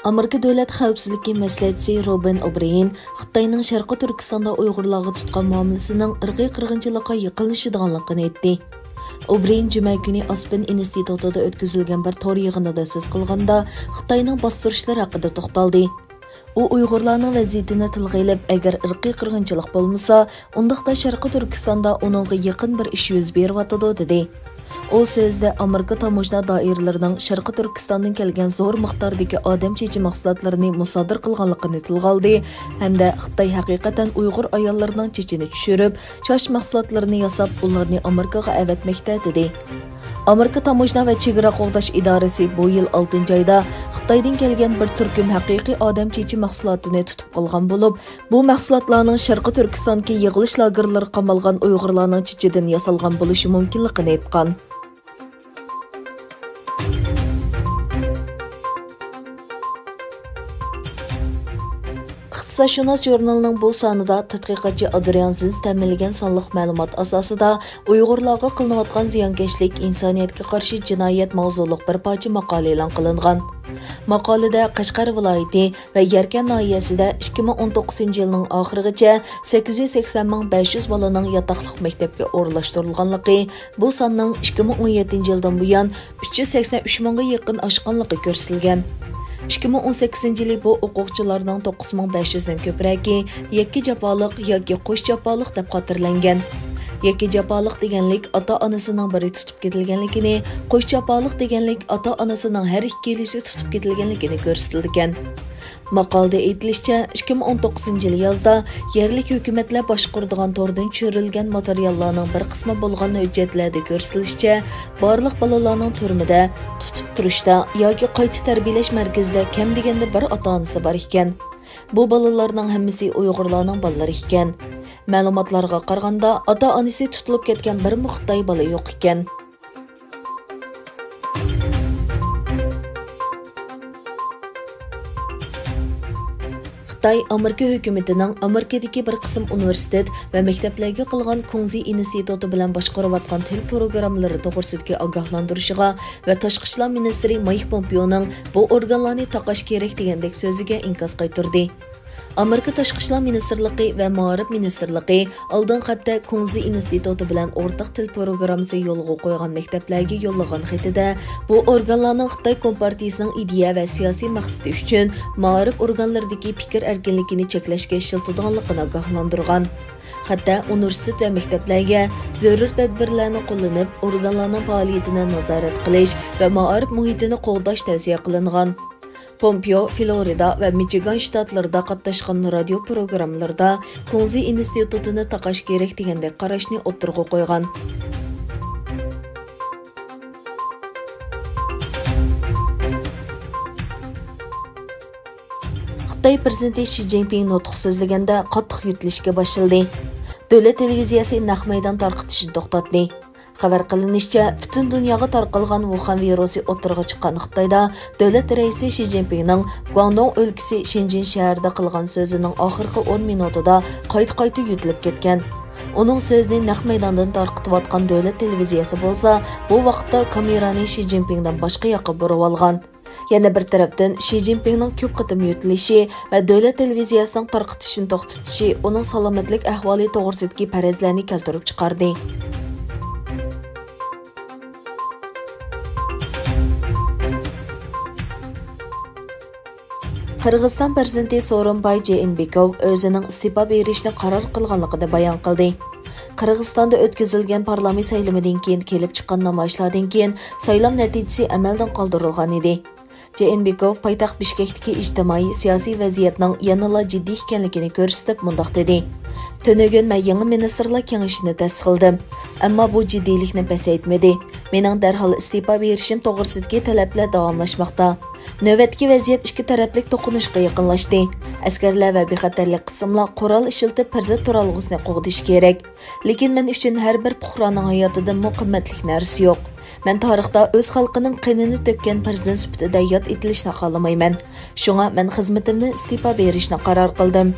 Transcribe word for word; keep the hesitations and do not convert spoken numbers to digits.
ئامېرىكا دۆلەت خەۋپسىزلىكى مەسلىھەتچىسى روبېرت ئوبرېيېن خىتاينىڭ شەرقىي تۈركىستاندا ئۇيغۇرلارغا تۇتقان مۇئامىلىسىنىڭ ئىرقىي قىرغىنچىلىققا يېقىنلىشىدىغانلىقىنى ئېيتتى. ئوبرېيېن جۈمە كۈنى ئاسپېن ئىنستىتۇتىدا ئۆتكۈزۈلگەن بىر تور يىغىنىدا سۆز قىلغاندا، خىتاينىڭ باستۇرۇشلىرى ھەققىدە توختالدى. ئۇ ئۇيغۇرلارنىڭ ۋەزىيىتىنى تىلغا ئېلىپ، ئەگەر ئىرقىي قىرغىنچىلىق بولمىسا، ئۇنداقتا شەرقىي تۈركىستاندا ئۇنىڭغا يېقىن بىر ئىش يۈز بېرىۋاتىدۇ، دېدى. ئۇ سۆزىدە ئامېرىكا تاموژنا دائىرىلىرىنىڭ شەرقىي تۈركىستاندىن كەلگەن زور مىقداردىكى ئادەم چېچى مەھسۇلاتلىرىنى مۇسادىرە قىلغانلىقىنى تىلغا ئالدى ھەمدە خىتاي ھەقىقەتەن ئۇيغۇر ئاياللىرىنىڭ چېچىنى چۈشۈرۈپ، چاچ مەھسۇلاتلىرىنى ياساپ، ئۇلارنى ئامېرىكىغا ئەۋەتمەكتە، دېدى. ئامېرىكا تاموژنا ۋە چېگرا قوغداش ئىدارىسى بۇ يىل ئالتىنچى ئايدا خىتايدىن كەلگەن بىر تۈركۈم ھەقىقىي ئادەم چېچى مەھسۇلاتىنى تۇتۇپ قالغان بولۇپ، بۇ مەھسۇلاتلارنىڭ شەرقىي تۈركىستاندىكى يىغىلىش لاگېرلىرىغا قامالغان ئۇيغۇرلارنىڭ چېچىدىن ياسالغان بولۇشى مۇمكىنلىقىنى ئېيتقان. ئىقتىسادشۇناس ژۇرنىلىنىڭ بۇ سانىدا تەتقىقاتچى ئادرىيان زىنس تەمىنلىگەن سانلىق مەلۇمات ئاساسىدا ئۇيغۇرلارغا قىلىنىۋاتقان زىيانكەشلىك، ئىنسانىيەتكە قارشى جىنايەت ماۋزۇلۇق بىر پارچە ماقالە ئېلان قىلىنغان. ماقالىدە قەشقەر ۋىلايىتى ۋە يەركەن ناھىيەسىدە ئىككى مىڭ ئون توققۇزىنچى يىلنىڭ ئاخىرىغىچە سەككىز يۈز سەكسەن مىڭ بەش يۈز بالىنىڭ ياتاقلىق مەكتەپكە ئورۇنلاشتۇرۇلغانلىقى، بۇ ساننىڭ ئىككى مىڭ ئون يەتتىنچى يىلدىن بۇيان ئۈچ يۈز سەكسەن ئۈچ مىڭغا يېقىن ئاشقانلىقى كۆرسىتىلگەن. ئىككى مىڭ ئون سەككىزىنچى يىلى بۇ ئوقۇغۇچىلارنىڭ توققۇز مىڭ بەش يۈزدىن كۆپرەكى يەككە جاپالىق ياكى قوش جاپالىق دەپ خاتىرىلەنگەن. يەككە جاپالىق دېگەنلىك ئاتا-ئانىسىنىڭ بىرى تۇتۇپ كېتىلگەنلىكىنى، قوش جاپالىق دېگەنلىك ئاتا-ئانىسىنىڭ ھەر ئىككىلىسى تۇتۇپ كېتىلگەنلىكىنى كۆرسىتىدىكەن. ماقالىدە ئېيتىلىشىچە، ئىككى مىڭ ئون توققۇزىنچى يىلى يازدا يەرلىك ھۆكۈمەتلەر باشقۇرىدىغان توردىن چۈشۈرۈلگەن ماتېرىياللارنىڭ بىر قىسمى بولغان ھۆججەتلەردە كۆرسىتىلىشىچە، بارلىق بالىلارنىڭ تۈرمىدە، تۇتۇپ تۇرۇشتا ياكى قايتا تەربىيەلەش مەركىزىدە كەم دېگەندە بىر ئاتا-ئانىسى بار ئىكەن. بۇ بالىلارنىڭ ھەممىسى ئۇيغۇرلارنىڭ بالىلىرى ئىكەن. مەلۇماتلارغا قارىغاندا، ئاتا-ئانىسى تۇتۇلۇپ كەتكەن بىرمۇ خىتاي بالا يوق ئىكەن. خىتاي ئامېرىكا ھۆكۈمىتىنىڭ ئامېرىكىدىكى بىر قىسىم ئۇنىۋېرسىتېت ۋە مەكتەپلەرگە قىلغان كۇڭزى ئىنستىتۇتى بىلەن باشقۇرۇۋاتقان تىل پروگراممىلىرى توغرىسىدىكى ئاگاھلاندۇرۇشىغا ۋە تاشقى ئىشلار مىنىستىرى مايك پومپېئونىڭ بۇ ئورگانلارنى تاقاش كېرەك دېگەندەك سۆزىگە ئىنكاس قايتۇردى. ئامېرىكا تاشقى ئىشلار مىنىستىرلىقى ۋە مائارىپ مىنىستىرلىقى ئالدىنقى ھەپتە كۇڭزى ئىنستىتۇتى بىلەن ئورتاق تىل پروگراممىسى يولغا قويغان مەكتەپلەرگە يوللىغان خېتىدە، بۇ ئورگانلارنىڭ خىتاي كومپارتىيىسىنىڭ ئىدىيە ۋە سىياسىي مەقسىتى ئۈچۈن مائارىپ ئورگانلىرىدىكى پىكىر ئەركىنلىكىنى چەكلەشكە ئىشلىتىدىغانلىقىنى ئاگاھلاندۇرغان. خەتتە ئۇنىۋېرسىتېت ۋە مەكتەپلەرگە زۆرۈر تەدبىرلەرنى قوللىنىپ، ئورگانلارنىڭ پائالىيىتىنى نازارەت قىلىش ۋە مائارىپ مۇھىتىنى قوغداش تەۋسىيە قىلىنغان. پومپېئو فلورىدا ۋە مىچىگان شتاتلىرىدا قاتناشقان رادىيو پروگراممىلىرىدا كۇڭزى ئىنستىتۇتىنى تاقاش كېرەك دېگەندەك قاراشنى ئوتتۇرىغا قويغان. خىتاي پىرېزىدېنتى شى جىنپىڭ نۇتۇق سۆزلىگەندە قاتتىق يۆتىلىشكە باشلىدى. دۆلەت تېلېۋىزىيەسى نەق مەيدان تارقىتىشنى توختاتتى. خەۋەر قىلىنىشىچە، پۈتۈن دۇنياغا تارقالغان ۋۇخەن ۋىرۇسى ئوتتۇرىغا چىققان خىتايدا دۆلەت رەئىسى شى جىنپىڭنىڭ گۇاڭدۇڭ ئۆلكىسى شېنجىن شەھىرىدە قىلغان سۆزىنىڭ ئاخىرقى ئون مىنۇتىدا قايتا-قايتا يۆتىلىپ كەتكەن. ئۇنىڭ سۆزىنى نەق مەيداندىن تارقىتىۋاتقان دۆلەت تېلېۋىزىيەسى بولسا، بۇ ۋاقىتتا كامېرانى شى جىنپىڭدىن باشقا ياققا بۇرۇۋالغان. يەنە بىر تەرەپتىن، شى جىنپىڭنىڭ كۆپ قېتىم يۆتىلىشى ۋە دۆلەت تېلېۋىزىيەسىنىڭ تارقىتىشىنى توختىتىشى ئۇنىڭ سالامەتلىك ئەھۋالى توغرىسىدىكى پەرەزلەرنى كەلتۈرۈپ چىقاردى. قىرغىزىستان پىرېزىدېنتى سورۇنباي جېئىنبېكوۋ ئۆزىنىڭ ئىستېپا بېرىشنى قارار قىلغانلىقىنى بايان قىلدى. قىرغىزىستاندا ئۆتكۈزۈلگەن پارلامېنت سايلىمىدىن كېيىن كېلىپ چىققان نامايىشلاردىن كېيىن سايلام نەتىجىسى ئەمەلدىن قالدۇرۇلغان ئىدى. جېئىنبېكوف پايتەخت بىشكەكتىكى ئىجتىمائىي، سىياسىي ۋەزىيەتنىڭ يەنىلا جىددىي ئىكەنلىكىنى كۆرسىتىپ مۇنداق دېدى: تۈنۈگۈن مەن يېڭى مىنىستىرلار كېڭىشىنى تەسىس قىلدىم، ئەمما بۇ جىددىيلىكنى پەسەيتمىدى. مېنىڭ دەرھال ئىستېپا بېرىشىم توغرىسىدىكى تەلەپلەر داۋاملاشماقتا. نۆۋەتتىكى ۋەزىيەت ئىككى تەرەپلىك توقۇنۇشقا يېقىنلاشتى. ئەسكەرلەر ۋە بىخەتەرلىك قىسىملار قورال ئىشلىتىپ پىرېزىدېنت تۇرالغۇسىنى قوغدىشى كېرەك. لېكىن مەن ئۈچۈن ھەر بىر پۇقرانىڭ ھاياتىدىنمۇ قىممەتلىك نەرسە يوق. مەن تارىختا ئۆز خەلقىنىڭ قېنىنى تۆككەن پىرېزىدېنت سۈپىتىدە ياد ئېتىلىشنى خالىمايمەن. شۇڭا مەن خىزمىتىمدىن ئىستېپا بېرىشنى قارار قىلدىم.